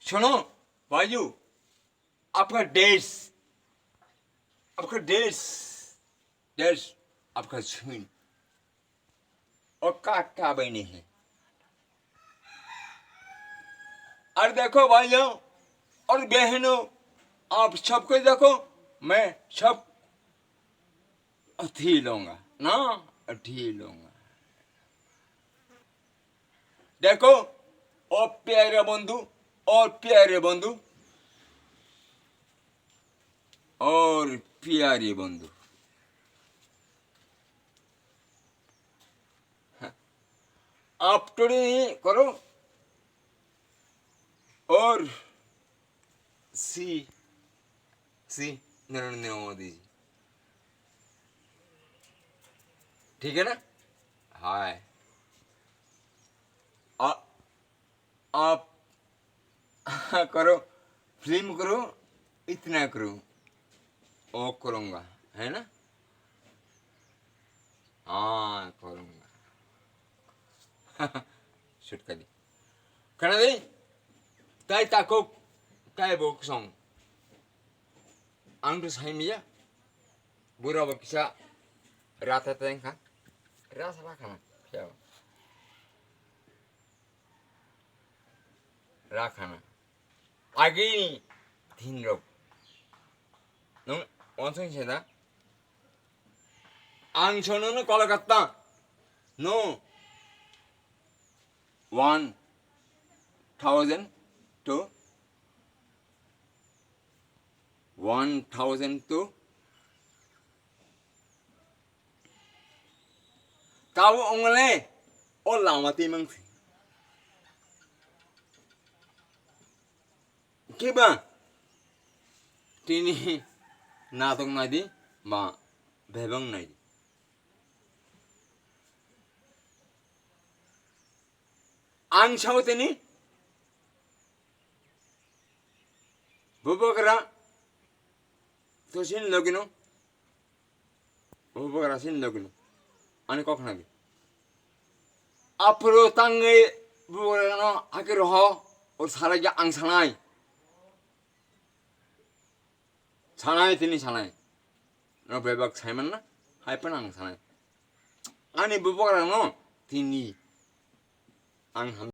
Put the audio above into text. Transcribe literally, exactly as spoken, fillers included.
सुनो भाइयों, आपका देश, आपका देश, देश आपका छीन। और काटा बने हैं। और देखो भाइयों और बहनों, आप सबको देखो, मैं सब अथी लूंगा ना, अथी लूंगा। देखो, ओ प्यारे बंधु, और प्यारे बंधु, और प्यारे बंधु, आप थोड़ी करो और सी, सी नरेंद्र मोदी जी, ठीक है ना? हाय। आ, आप करो, फिल्म करो, इतना करो, वो करूँगा, है ना? हाँ, करूँगा। Shortcut di. Kana di? Tai takuk, tai boksong. Ang tu sai miya. Bura bo kisa rata teng kha. Rasa ba khana. Kya? Rakhana. Agini thinrok. Nung wansong se da? Ang sono no Kolkata. No. One thousand two. One thousand two. Tabo wngle o lama twi mang se. Khe ba tini natok nai di, ba bebang nai di. Ang sao tini bubagra to sin logino. Bubagra sin logino. Ani kok khna di. Aphuru tangwi bubagra no hakhe roho, o salai ya ang sanai. Sanai tini sanai. No bebak saiman na, hai pan ang sanai. Ani bubagra no tini ang ham